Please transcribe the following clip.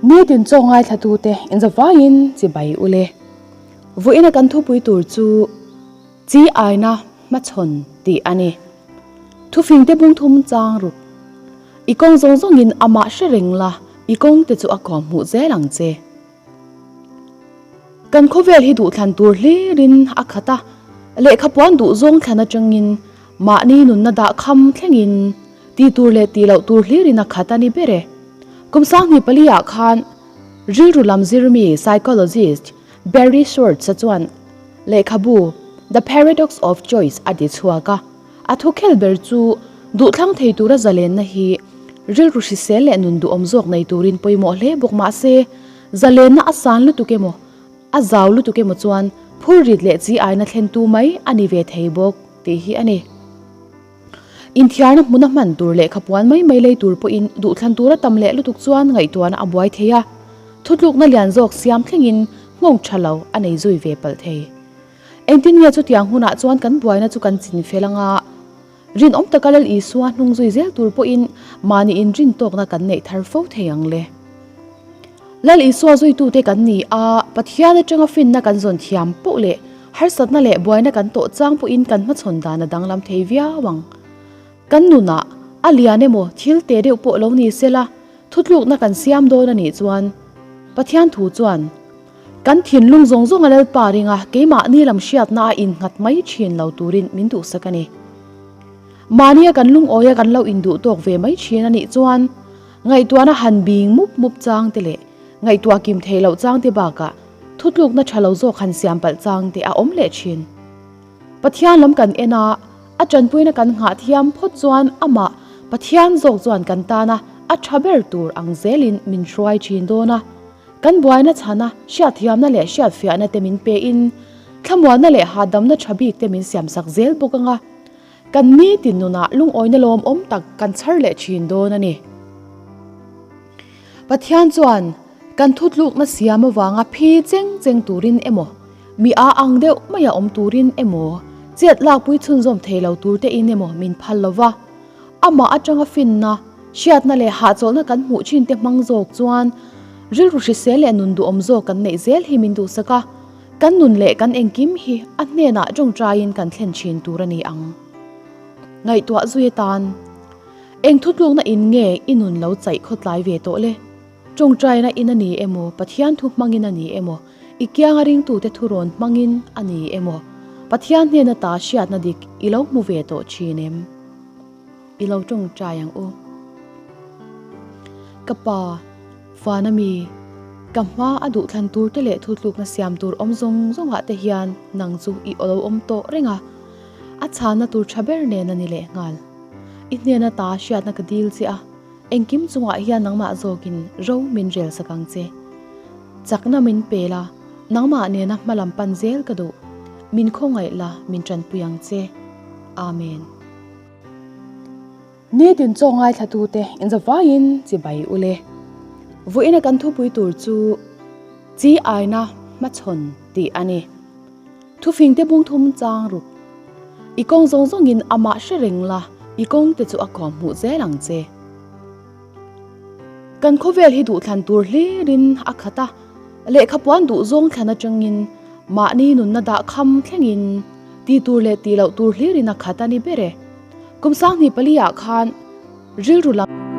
Nitin chaw ngaithlatute inzavaiin chibai ule. Vawiina kan thupui tur chu chi aina hmachhawn tih a ni. Thufingte bung thum chang ruk. I kawng zawng zawngin amah hre reng la, i kawngte chu a kawm hmuh zel ang che. Kan khawvel hi duhthlan tur hlirin a khat a, lehkha puan duh zawng thlan atangin mahni nunna dah kham thlengin ti tur leh ti loh tur hlirin a khat a ni ber e. Kum 24 ah khan rilru lam zirmi psychologist Barry Schwartz-a chuan lehkhabu The Paradox of Choice a ti chhuak a. A thu khel ber chu duhthlang thei tura zalenna hi rilru hrisel leh nun duhawm zawk nei turin pawimawh hle bawk mah se, zalenna a san lutuk emaw, a zau lutuk emaw chuan phur rit leh chi aina thlentu mai a ni ve thei bawk tih hi a ni. Inthiarna hmuna hman tur lehkha puan mai mai lei tur pawhin duhthlan tura tam leh lutuk chuan ngaihtuahna a buai thei a, thutlukna lian zawk siam thlengin nghawng tha lo a nei zui ve palh thei. Engtin nge chutiang hunah chuan kan buaina chu kan chin fel anga? Rinawm taka Lal Isua hnung zui zel tur pawhin mahni inrin tawkna kan neih thar fo thei ang le. Lal Isua zuitute kan ni a, Pathian atanga finna kan zawn thiam poh leh harsatna leh buaina kan tawh chang pawhin kan hmachhawn dan a danglam thei viau ang. Kan nunah a lian emaw thil te deuh pawh lo ni sela, thutlukna kan siam dawn a nih chuan Pathian thu chuan Kan thinlung zawng zawng a Lalpa ringa keimahni lam hriatna a innghat mai thin lo turin min duhsak a ni. Mahnia kan lungawia kan lo induh tawk ve mai thin a nih chuan ngaihtuahna han bing mup mup chang te leh ngaihtuah kim thei loh chang te bakah thutlukna tha lo zawk han siam palh chang te a awm leh thin. Pathian lam kan en a, a tanpuina kan nghah thiam phawt chuan amah Pathian zawk chuan kan tana a tha ber tur ang zelin min hruai thin dawn a. Kan buaina chhana hriatthiamna leh hriatfiahna te min pein, thlamuanna leh hahdamna tha bik te min siamsak zel bawk anga, kan nitin nunah lungawina lawmawm tak kan chhar leh thin dawn a ni. Pathian chuan kan thutlukna siam avanga phi cheng cheng turin emaw, mi a ang deuh maia awm turin emaw, chet lakpui chhunzawm thei lo tur tein emaw min phal lo va, Amah atanga finna, hriatna leh hahchawlhna kan hmuh thin te hmang zawk chuan rilru hrisel leh nun duhawm zawk kan neih zel hi min duhsak a, kan nun leh kan engkim hi a hnenah tawngtaiin kan thlen thin tur a ni ang. Ngaihtuah zui atan, Eng thutlukna in nge i nun lo chaih khawtlai ve tawh le? Tawngtaina in a ni emaw, Pathian thu hmangin a ni emaw, i kianga ringtute thurawn hmangin a ni emaw, Pathian hnena ta hriatna dik i lo hmu ve tawh thin em? I lo tawngtai ang u. Ka pa, Fana mi, ka hma a duhthlan tur te leh thutlukna siam tur awm zawng zawngah te hian nang chu i lo awm tawh reng a, a chhanna tur tha ber nen a ni lehnghal. I hnena ta hriatna ka dil che a, engkim chungah hian nangmah zawkin ro min rel sak ang che. Chakna min pe la, nangmah nena hma lam pan zel ka duh. Min khawngaih la, min tanpui ang che. Amen. Nitin chaw ngaithlatute inzavaiin chibai ule. Vawiina kan thupui tur chu chi aina hmachhawn tih a ni. Thufingte bung thum chang ruk. I kawng zawng zawngin amah hre reng la, i kawngte chu a kawm hmuh zel ang che. Kan khawvel hi duhthlan tur hlirin a khat a, lehkha puan duh zawng thlan atangin mahni nunna dah kham thlengin ti tur leh ti loh tur hlirin a khat a ni ber e. Kum 24 ah khan rilru lam.